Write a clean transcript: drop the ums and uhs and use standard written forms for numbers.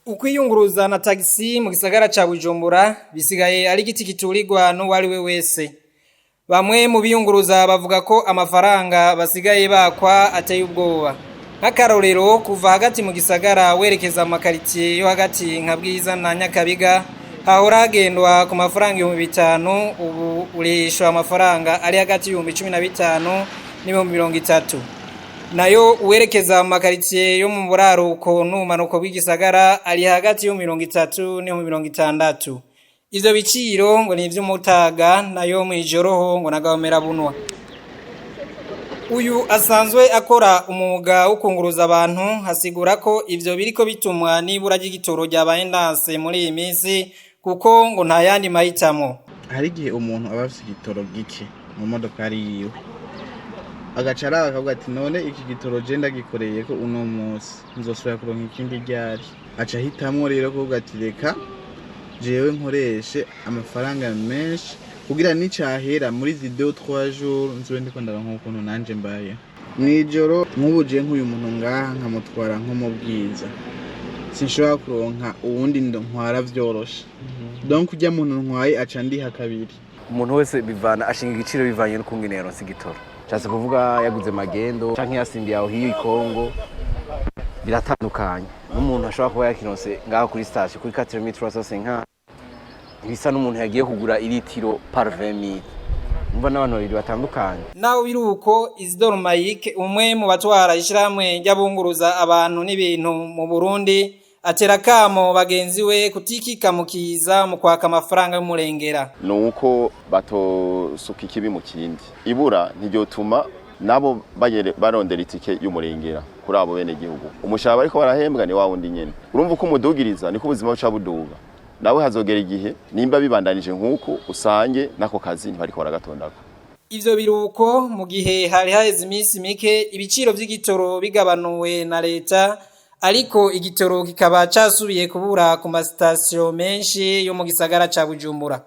Ukwiyunguruza na tagisi mu gisagara ca Bujumbura bisigaye ari igiti giturirwa n'uwari we wese. Bamwe mu biyunguruza bavuga ko amafaranga basigaye bakwa ateye ubwoba. Nk'akarorero, kuva hagati mu gisagara werekeza mu makaritiye yo hagati nka Bwiza na Nyakabiga, hahora hagendwa ku mafaranga 5000, ubu urihishwa amafaranga ari hagati y'15,000 n' 30,000. Nayo uwerekeza mu makaritiye yo mu buraruko n'ubumanuko bw'igisagara ari hagati y'30,000 n'60,000. Ivyo biciro ngo ni ivy'umutaga, nayo mw'ijoro ho ngo nagahomera bunwa. Uyu asanzwe akora umwuga wo kunguruza abantu asigura ko ivyo biriko bitumwa n'ibura ry'igitoro ryabaye ndanse muri iyi minsi, kuko ngo nta yandi mahitamo. Hari igihe umuntu aba afise igitoro gike mu modokari yiwe, agaca araba akavuga ati: "None iki gitoro je ndagikoreye ko uno munsi, nzosubira kuronka ikindi ryari?" Aca ahitamwo rero kuvuga ati: "Reka jewe nkoreshe amafaranga menshi kugira nicahera muri izi 2 3 jours nzobe ndiko ndaronka ukuntu nanje mbaye." Mw'ijoro nk'ubu je nk'uyu muntu ngaha nkamutwara nko mu Bwiza, sinshobora kuronka uwundi ntwara vyoroshe. Donc urya muntu ntwaye aca ndiha kabiri. Umuntu wese bivana, ashinga igiciro bivanye n'ukungene yaronse igitoro. Nshatse kuvuga, yaguze magendo canke yasimbiye aho hiyo i Kongo, biratandukanye n'umuntu ashobora kuba yakironse ngaho kuri station kuri 4350. Ntibisa n'umuntu yagiye kugura iritiro par 20 000. Umva, n'abantu babiri batandukanye. Naho biruko, Isidore Mayike, umwe mu batwara ishirahamwe ry'abunguruza abantu n'ibintu mu Burundi, atera kamo bagenzi we kutikika mukiza mu kwaka amafaranga y'umurengera. Nuko batosuka ikibi mu kindi. Ibura ntiryotuma nabo barondera itike y'umurengera kuri abo bene gihugu. Umushahara bariko barahembwa ni wa wundi nyene. Urumva uko umudugiriza niko ubuzima buca buduga. Nawe hazogera igihe, nimba bibandanije nk'uko, usange nako kazi ntibariko baragatondako. Ivyo biruko mu gihe hari haheze iminsi mike ibiciro vy'igitoro bigabanuwe na leta, ariko igitoro kikaba casubiye kubura ku masitasiyo menshi yo mu gisagara ca Bujumbura.